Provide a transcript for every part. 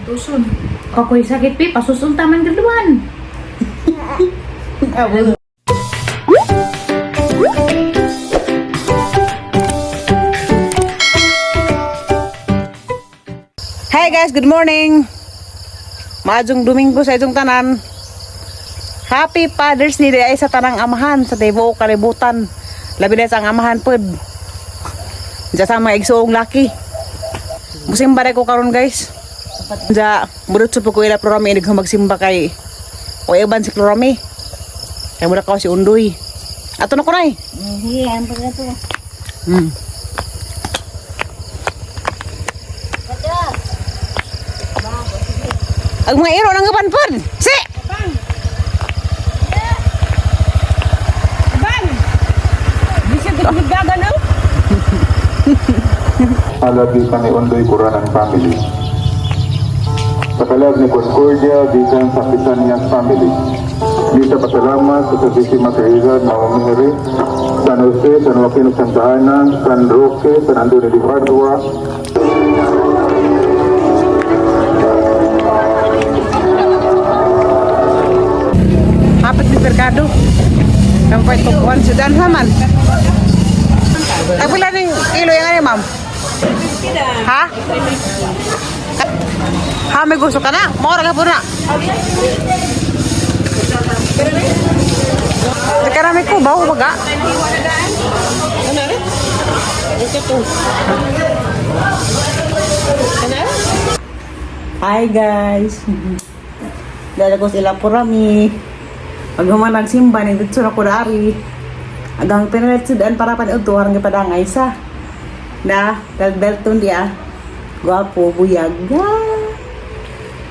Tuson. Pakoy sakit pi, pasusun taman gerduan. Hi guys, good morning. Maadjong Domingo sa itong tanan. Happy Father's Day ay sa tanang amahan sa tibuok kalibutan. Labi na sa ang amahan pod. Diya sa mga igsuong laki. Musimba na ko karon, guys. Diya, murot sa ko ila programa inig magsimba kay o iban si Florami. Kaya mura ko si Undoy. Ato na ko nay. Sige, ang pagkato. Ang mga iro nang gaban pod. Si! Alagi kani Undoy Kuranan family. Sa kalag ni Concordia, bisan sa Pisanias family. Bisa pasalamat sa Santissima Trinidad na Mary, San Jose, San Joaquin of Santa Ana, San Roque, San Antonio de Padua, Hapit ni Mercado. Kampay tukuan si Dan Haman. Tagpila ning kilo yung ano, ma'am? Ha? Ha, may gusto ka na? Mora ka po na. Teka na may kubaw, baga. Hi guys. Dala ko sila purami. Pag human nagsimba, nagdito na ko dari. Agang pinalit sudan para pa udto harang gipadangay sa. Na, daldalton dia. Gwapo, buyag. Ah,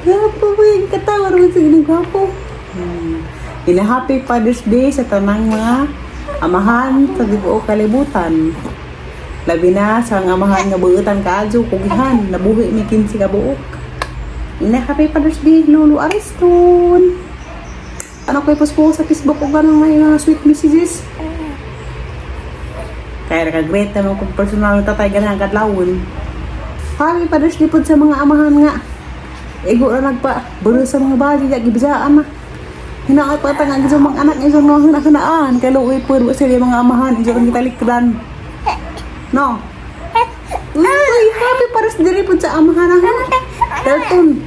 gwapo, buyag. Katawa rin sa gini, gwapo. Ina happy Father's Day sa tanang mga amahan sa tibuok kalibutan. Labi na sa ang amahan nga buutan kaadyo, kugihan, nabuhi mi 15 ka buok. Ina happy Father's Day, Lolo Ariston. Ano ko i-post po sa Facebook o ganun may mga sweet messages. Kaya nakagrate naman kung personal ng tatay ganang kadlawon. Happy Father's Day pod sa mga amahan nga. Igo na nagpa, buro sa mga bali, ya gibisaan na. Hinaat pa tanga sa mga anak isang mga hanakanaan. Kay luoy pod wa sila mga amahan, iso kang gitalikdan. No. Uy, happy Father's Day pod sa amahan ha. Dalton.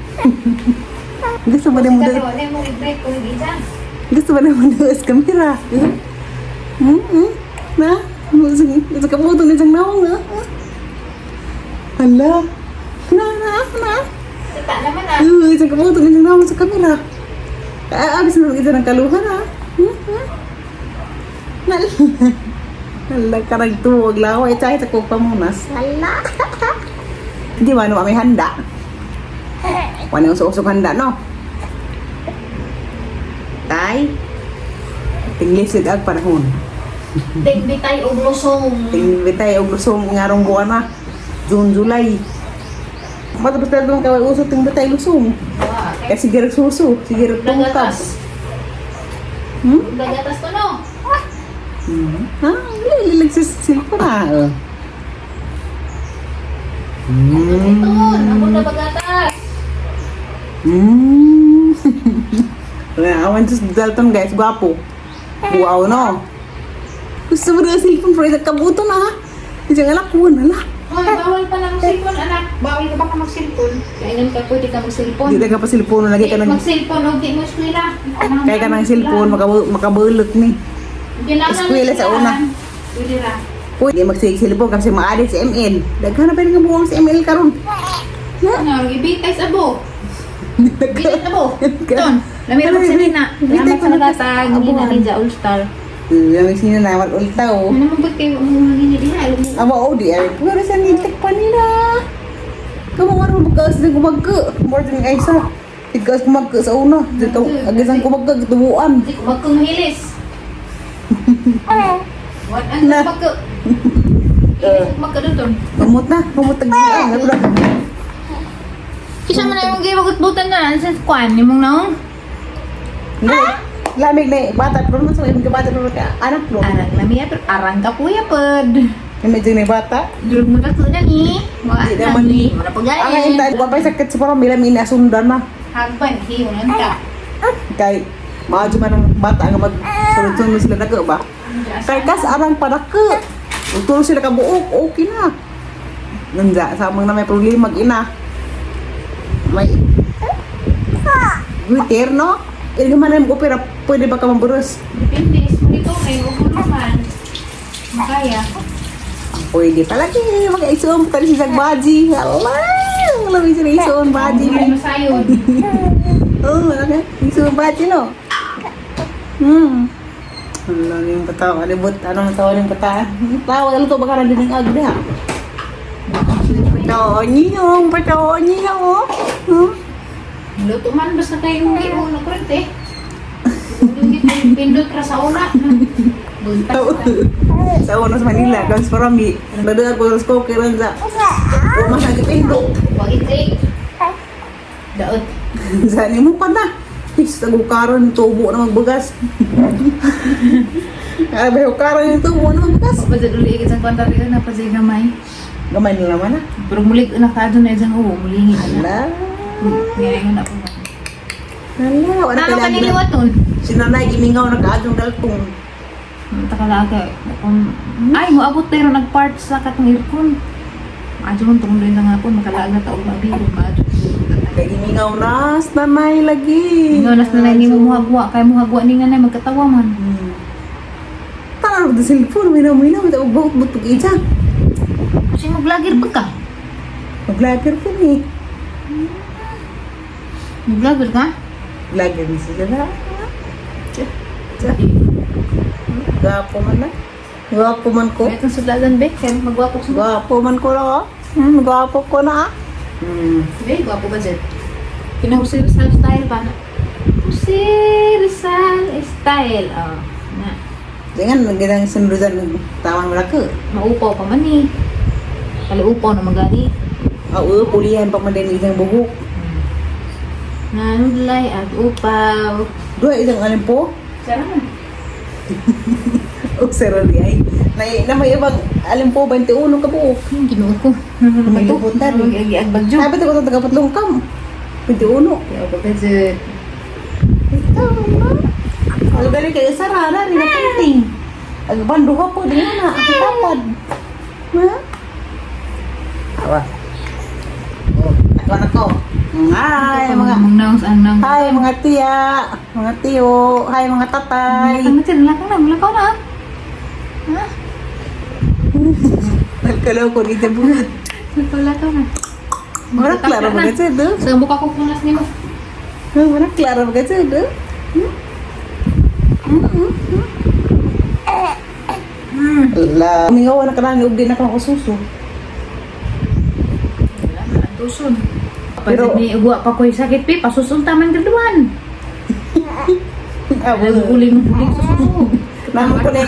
Gusto ba mo Kasi wala mo i-break kung isa. Gusto ba naman daw sa kamera? Hmm? Na? Sa kabuto na siyang naong, ha? Hala. Na, na, na. Sita naman ah. Uy, sa kabuto na siyang naong sa kamera. Ah, abis na isa ng kaluhan, ha? Hmm? Hmm? Nal. Hala, karag tuwag laway. Tsaka sa kong pamunas. Hala. Di ba, no, may handa? Wala yung usok handa, no? Tay, tinglisig ag panahon. Tingbitay og lusong. Tingbitay og lusong ngarong buwan na. June, July. Matapos na doon kaway uso tingbitay lusong. Kaya sige suso, sige tungkab. Dagatas. Hmm? Dagatas ko no. Ha? Lilig sa silpo na. Oh. Ito, ako na bagatas. Awan sa Dalton guys, gwapo. Wow, no? Gusto mo na cellphone pero isang kabuto na ha? Isang alak ko, hala. Hoy, bawal pala mag-cellphone, anak. Bawal ka baka mag-cellphone. Kainan ka, pwede ka mag-cellphone. Di ka pa cellphone, lagi ka ng Mag-cellphone, og di mo eskwela. Kaya ka ng cellphone, makabulot ni. Eskwela sa una. Pwede ra. Uy, di magsigsilbong kasi maalit si ML. Daghan na pa rin ang buwang si ML karon. Ano, ibitay sa abo. Bitay sa abo. Ton, lamira ko sinina. Bitay Salamat ko sa na nagatag. abuhan. Nina Ninja All Star. Yung sino na wal ultaw. Ano man ba kayo ang mga gini diha? Aba o di ay pero sa nitik pa nila. Kamo nga ro bukas na gumagka. More than ay sa. Tigas gumagka sa una. Dito agisang gumagka gitubuan. Hindi ko magkong hilis. What ang Na. magka? Hilis magka doon ton. Kumot na, kumot tagdian. Ano na? Kisa man na yung gibagot-butan na sa kwan nimong naong. Lamig na eh. Bata pero man sa imong bata pero ka anak pero. Arang lamiya pero arang ka puya pod. Medyo ni bata. Durog mo na to na ni. Wala Di naman ni. Wala pa Ang hintay, wa pa'y sakit sa parang mila mina sundan na. Hagpan, hiyo nanta. Kay maadyo man ang bata nga mag sunod-sunod sila nag ba? Kay kas arang padake. Ug tulo sila ka buok, okay na. Nanda sa amang na may problema mag-ina. May Twitter, no? Ilga man ang opera, pwede ba ka maburos? Depende, dito kay uguluhan. Makaya. Pwede palagi, mag-isuon pa tayo sa baji. Hala! Alam mo sila isuon baji. Ay, masayod. Oo, oh, ano? Isuon baji, no? Ano yung patawa? Alibot, anong tawa yung pata? Tawa, alam ko baka nandun yung agda. Patawa niyo, patawa niyo, oh. Luto man, basta tayo yung iuno ko rin, eh. Pindot ra sa una. Buntas ra. Sa una sa Manila, guys, parang mi, naduag ko sa cooker sa Uma sa gipindot. Wag itik. Daot. Sa ni mo pa na. Is tagukaron tubo na magbugas. Ay, ba karon yung tubo na magbugas. Papadad uli ikit sa kwanta rin na pasay gamay. Gamay na naman ah. Pero muli na ka doon na isang uwo, muli na. Ala. Ngayon na po. Ala, wala Tama ka niliwaton. Si nanay gimingaw na kaadong daltong. Takalaga. Ay, moabot tayo nag-part sa katong aircon. Adyo man tungod na nga po, makalaag na taog mabiro. Maadyo. Kay gimingaw na sa nanay lagi. Ingaw nas na ni mo muhagwa, kay muhagwa ni nga na magkatawa man. Tara sa cellphone, minaw minaw, minaw buhok butog ija. Kasi mag-vlogger pa ka. Mag-vlogger po ni. Mag-vlogger ka? Vlogger ni sila. Tsa. Gwapo man na. Gwapo man ko. Kaya itong sudlalan be, kaya magwapo sa Gwapo man ko na oh. Gwapo ko na ah. Be, gwapo ba dyan? Kina Jose Rizal style ba na? Jose Rizal style. Oh, na. Jangan ginang sundudan tawan mereka. Maupaw pa man eh. Kaliupaw na magani. Oo, pulihan pa man din isang buhok. Nanudlay at upaw. Dua isang alin po. Sarap na. O sero di ay. Na, na may ibang alin po 21 ka buhok. Yung ginoo ko. May lubutan eh. Mag bagyo. Sabi ko ito tagapatlong kam. 21. Yaw pa kasi. Ito na. Ang galing kayo sara na rin na painting. Ang banduha po din na. Ang tapad. Ha? Awa. Oh, ako na ko. Hi mga Mga ang nang. Hi mga tiya, mga tiyo, hi mga tatay. Ang sila lakang na, mulakaw na. Ha? Nagkalaw ko dito buhat. Lakaw na. Mura klaro ba kasi do? Sa buka ko punas nimo. Mura klaro ba kasi do? La, mingaw na ka na ug di na ka kususo. Wala na tuson. Pero- Pero ni ugwa pa ko'y sakit pi, pasusun taman graduan. Abo. Uling uling sususo. Namo ko na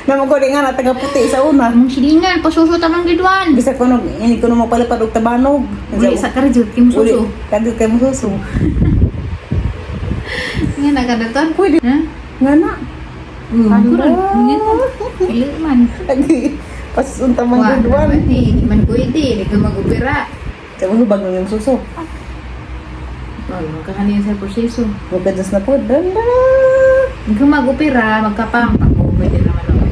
namo ko nga na taga puti sa una. Among silingan, pasuso tamang graduan. Bisag ko nung ini ko nung mapalipad og tabanog. Uli sa karjut kay mo Uli, suso. kadto kay mususo. Nga na kadaton. Pwede. Ha? Nga na. Kuron. Nga na. Pili man. Agi pasunta man Wa graduan. naman eh, di man pwede, di ka mag-opera. Kay mo hubag ng suso. Oh, magkakaniyan sa proseso. Magkadas na po. Danda. Hindi ka mag-opera, magkapampa ko, pwede naman ako mag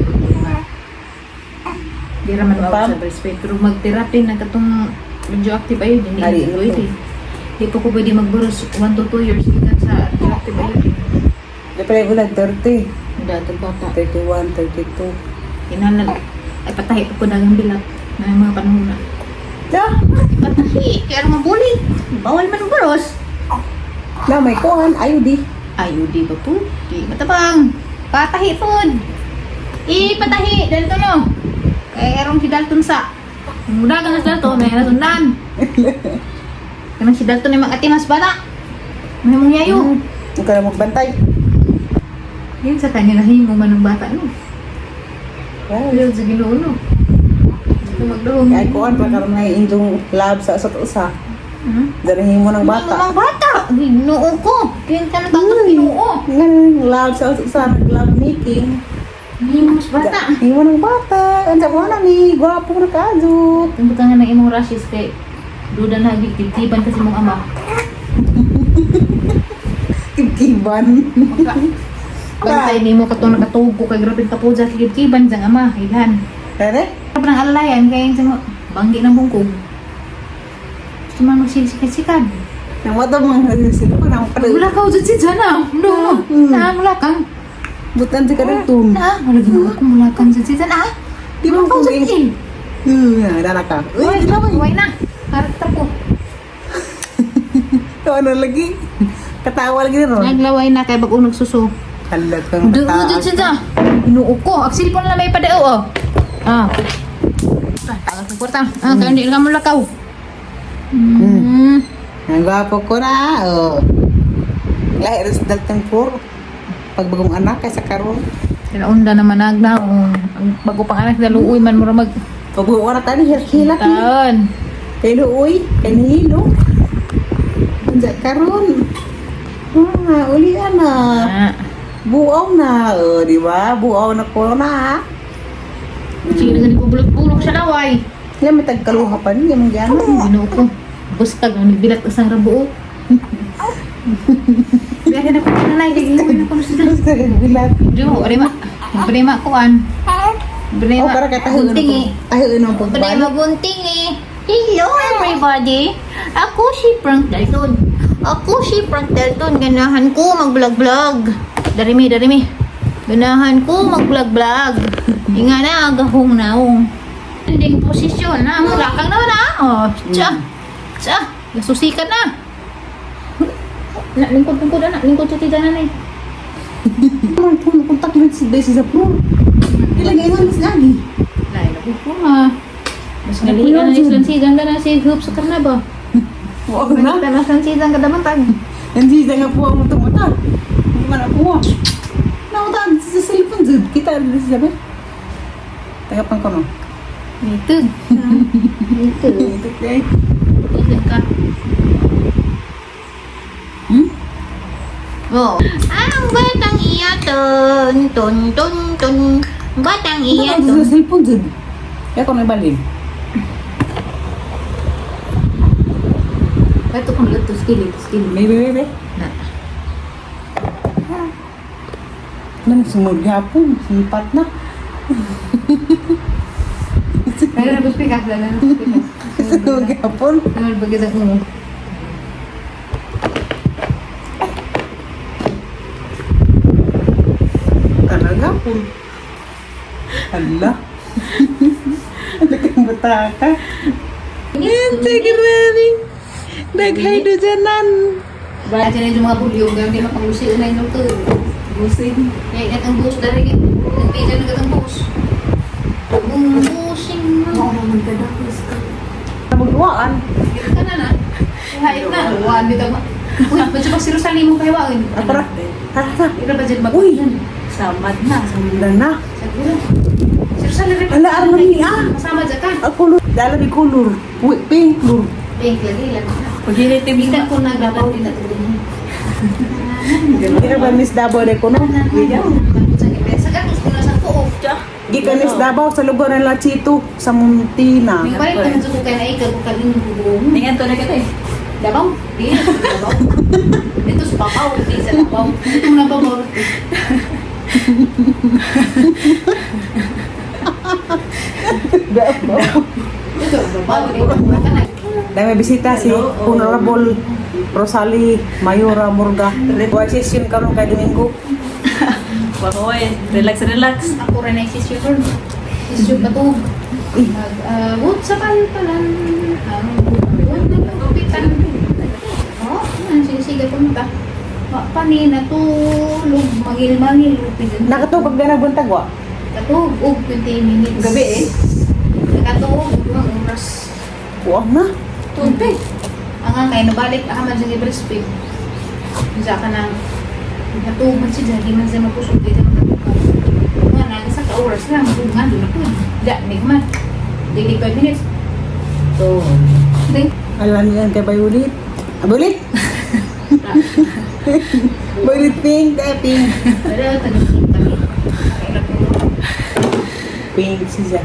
Di raman Pam? mawag sa breastfeed. Pero mag-therapy na katong radioactive iodine, Ari, hindi ano pwede. Di pa ko pwede magburos 1 to 2 years gikan sa radioactive iodine. Di pa ko lang 30, Dato bata. 31, 32. Kinahanglan ay patahi pa ko dagang bilat na yung mga panahon na. Da, Patahi, kaya mabuli. Bawal man buros. na may kuhan, ayo di. Ayo di ba po? Di matabang. Patahi pod. Ipatahi Dalton no. Kay erong si Dalton sa. Muda ka na si Dalton, may nasundan. Kanang si Dalton ay mag-atimas bata. May mong yayo. Huwag ka na magbantay. Yun sa kanya nahimo man ng bata no. Wow. Yun sa Ginoo no. Ito magdahong. Ay kuhan pa karon na indong lab sa usa usa. Darahin mo ng bata. Mga bata. Ginoo ko. Kaya ka na tatong Ginoo. Nga love sa usa usa, love making. Hindi mo mas bata. Imo ng bata. Ang sa na ni, gwapo na kaadyo. Tumbutan nga ng imong rashes kay duda na gigtiban kasi mong ama. Kibkiban. Bantay nimo katong nakatuog ko kay grabe ka po sa kibkiban sang ama, ilhan. Ere? Grabe ng alalayan kay sa banggi ng bungkog. Gusto man magsisikad-sikad. Nang wato mga sila ko nang pala. Wala ka jud si Jana. No. Na wala kang. Butan si kadagtun. Na, wala ginawa ko mula kang jud si Jana. Ah. Di mo Wala ka kung jud eh. Dara ka. Uy, gilaway. Uy na. Karakter ko. Ano lagi? Katawa lagi ron. Naglaway na kay bag-o nagsuso. Halat kang Duo jud siya. Inuo ko. Ang cellphone lang may padao oh. Ah. Ah, tagal sa kwarta. Ah, kaya hindi ka mo lakaw. Ang gwapo ko na. Oh. Lahi rin sa Dalton Pur. Pagbagong anak kaysa karon. Kinaunda naman nagna ang bago pang anak daluoy man mura mag Pagbagong anak tani hilak. taon. Kay luoy, kay nihilo. Unsa karon? Ah, uli na. Ah. Buaw na, oh, di ba? Buaw na ko na. Sige na bulok-bulok siya laway. Kaya may tagkaluha pa niya, mong gana. Ginoo ko. Bustag ang nagbilat isang rabuo. Biyahe na ko na lang, gigiwin na ko na sila. Basta bilat. Jo, arima. Prema kuan. Prema. Oh, para kay tayo Gunting eh. Tayo ng Prema pagbalik. gunting eh. Hello everybody. Ako si Frank Dalton. Ako si Frank Dalton. Ganahan ko mag-vlog-vlog. Darimi, darimi. Ganahan ko mag-vlog-vlog. Inga na, gahong naong. Ending posisyon na. Mulakang naman ah. Oh, tsa. Tsa. Nasusikan na. Na, lingkod, lingkod, anak. Lingkod sa tita nanay. Kung kontak rin si Daisy sa pro. Ilagay nga mas lagi. Lain ako po ha. Mas nalihi na ni Slansigan ka na si Hope sa karnaba. Oo na. Nakita na Slansigan ka damantag. Hindi nga po ang tumata. Hindi man ako. Nauta sa cellphone jud. Kita rin siya ba? Tagapan ko no. Dito. Dito. Okay. Dito ka. Hmm? Oh. Ang batang iya ton ton ton ton. Batang iya Ano ton. sa cellphone jud? Kaya ko na ibalik. Bato kong luto skill skill. Maybe, maybe. Na. Ano sumod gapon, sipat na. Pero na pikas na na pikas. Sumod gapon. Ano ba gid ang ulo? Talaga po. Hala. Ano kang bata ka? Hindi, grabe. Nag-hydrogenan. Ba dyan yung mga bulyo, ganun di mapanglusi unay no to. Busing. Kaya ingat ang buhos dari nagpila na ang buhos. Busing mo. Magluwaan. Dito ka na na. Kahit na. One, dito mo. Uy, ba't yung si Rosalie mo pahiwain? Ah, tara. Tara, tara. Ito ba dyan mag- Uy! Samad na. Wala na. Sabi na. Si Rosalie rin. Ala, arman ni ah. Kasama dyan ka. Ang kulor. Dala ni kulor. Uy, pink lur. Pink lagi lang. Pag-initim. Bitan ko naglabaw din na tulong. Hindi ka ba Miss Davao de kuno? Sa gatos ko na sa kuo. Gikan Miss Davao sa lugar ng Lachito sa Muntina. May balik naman sa kay na ikaw kung kaging bubuong. Tingnan to na kita eh. Davao? Di na sa Davao. Dito sa Babaw, di sa Davao. Dito na Babaw. Davao. Dito Babaw, dito ka na. Dahil may bisita si Honorable Rosalie Mayora Murga. Buhay session karon kay Domingo. Bahoy, relax, relax. Ako rin ay sisyo ron. Sisyo patug. Mag-abot sa palpalan. Ang buwan na pagkupitan. Oh, ang sinisiga punta. Wa pa ni natulog. Mangil-mangil. Nakatugag na buntag wa. Katug og 20 minutes. Gabi eh. Nakatuog og duhang oras. Kuang na. Tubig. Ang nga kay nabalik ako man siya breastfeed. Unsa ka nang natuog man siya di man siya mapusog di man katugag. Nga na sa ka oras lang nga doon ako. Da ni man. Dili 5 minutes. So, Ding. alam niyan kay Violet. Ah, Violet? Violet pink, eh, pink. Pero tagal kami. Pink siya.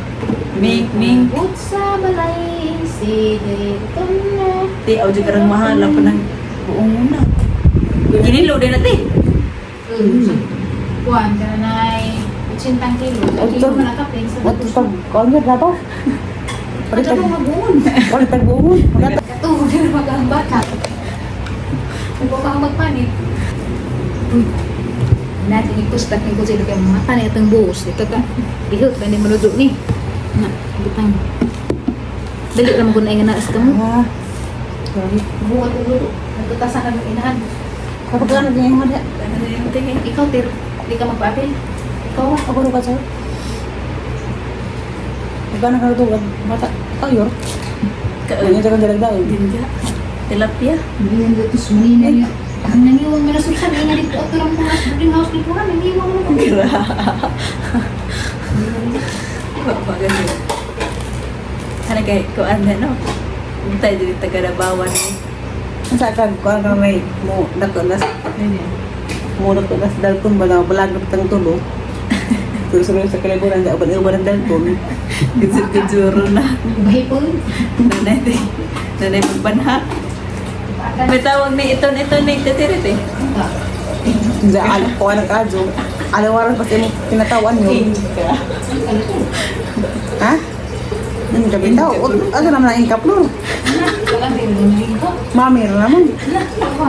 Ming, ming. Abot sa balay, si Dalton na. Ti, aw di karang mahal pa ng buong una. Kinilo din na ti. Kuan, ka na 80 kilo. Sa kilo man ang kapin sa What pag kuan na ba? Ano Palitag nga buon? palitag buon. Katuo na mag ang bata. Huwag ka magpanit. Uy. Natin ikustak ni ko sila kay mata na itong buhos. Ito ka. Bihot ka ni maludo ni. Na, butang. Dali ra mo na nga naas ka mo. Ah. Sorry. Buhat ulo. Nagtutasan na ng inahan. Kapag ano din yung hada. Ano na yung tingin? Ikaw, Ter. Di ka magpa-apil. Ikaw, ah. Ako ro ka sa'yo. Pagkano ka ito, bata. Ikaw yor. Kaon. Ano ka dalagdag? Dinga. Tilapia. Hindi yan dito sumanina niya. Ang nangiwang nga nasulsan, nga dito at lang mga boarding house dito na, nangiwang mo. Baga Ano kay kuan na no? Untay dili taga Dabawan ni. Ang sa kag kuan ka may mo dako nas mo dako nas dalton ba na balag na tang tulo. Pero sa kaliburan sa uban-uban ng dalton. Gujur-gujuro na. Bahipon. Nanay ti. Nanay magbanha. May tawag ni iton iton ni tatirit eh. Sa al kuan ang kadyo. Alawaran kasi mo tinatawan yun. Inka. Ha? Ang gabi tao. Ano naman ang inkaplor? Walang din rin ko. Mami ra naman. Na, ako.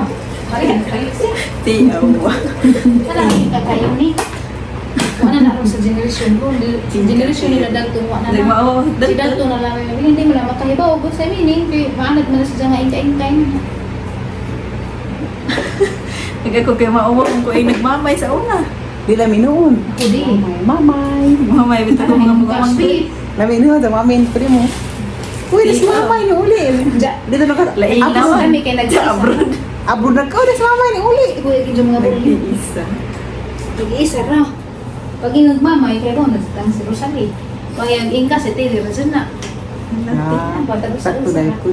Marihan, kayo siya. Ti aw. Wala ka kayo ni. Wala na rin sa generation ko. Generation nila Dalton, wala na. Mao Si Dalton na lang yun. Hindi mo lang makahibaw. Kung sa meaning, kay maanad man na siya nga ingka-ingkay. Nagako kay mao ko ay nagmamay sa una. Di lang minuon. Ako di. Mamay, mamay. Mamay bitaw ko mga mga Sweet. Lami nuon sa mamin primo. Uy, das mamay ni uli. Dito na ka. Lain Abroad. naman. Kami kay nag-isa. Abroad. Abroad na ka. Das mamay ni uli. Kuya, kinyo mga bulyo. Nag-iisa. Nag-iisa ra. Pag yung nagmamay, kaya ko, nagtang si Rosalie. Pag yung ingka, si Taylor, Rosan na. Ah, sakto Sa dahil ko.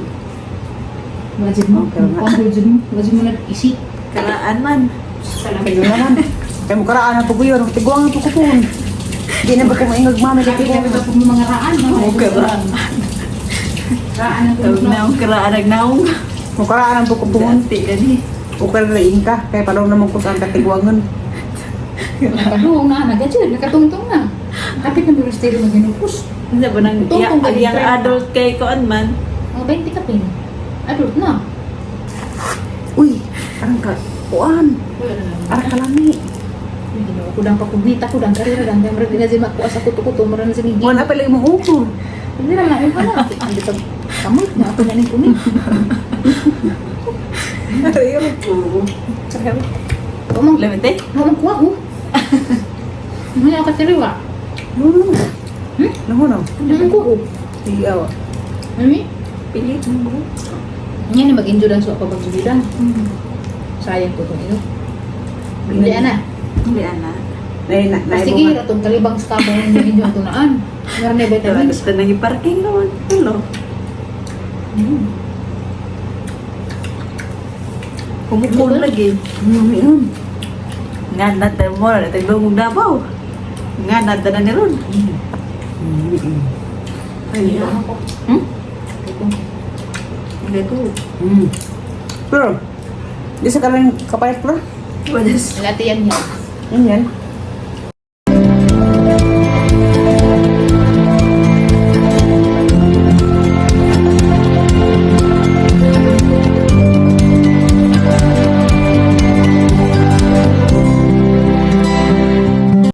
Wajib mo. Okay nga. Wajib mo. Wajib mo nag-isip. Karaan man. Salamat. Kayo naman. Kaya mo karaan ang puguyon. Tiguang ang pukupon. Di na ba kung maingag mami ka Sabi tiguang. na ba kung mga raan? Mo karaan. Raan ang Tawag na ang karaan nagnaong. Mo karaan ang pukupon. Dati gani. Okay na ingka. Kaya palaw naman ko saan katiguangan. Nakadung na, nagadyan, nakatungtong na. Kapit na dulo si Taylor maginupos. Ano ba nang Tungtong ka ang din, yang trenta. adult kay kuan man. Mga 20 kapin. Adult na. Uy, arang ka. Kuan. Wala na lang. Arang kalami. Ginoo ko dang pakugnita ko dang karera dang kay murag di na siya makuha sa kuto-kuto mura na siya ni Wala pala yung ukol. Hindi na lang wala. Ang dito kamot na ako na ning kumi. Ayaw ko. Umang Lamit eh. umang kuha ko. Hindi ka tiriwa. No, no. No, no. Ano ko? Iya. Ano? Pilit mo. Nga ni mag-enjoy lang sa pagsubidan. Sayang ko itong ino. Hindi ana. Hindi ana. Nay, na, Ah, sige, ratong kalibang sa kabang ng inyo ang tunaan. Meron na vitamins. Gusto nang i-parking naman. Hello. Kumukon lagi. Yun. Nga nata mo na taglungong Davao. Nga nata na ni Ron. Ay, ako. Hmm? Ito. Hindi ko. Pero, di sa kalang kapalit bro. Wadas. Lati yan niya. Yun yan.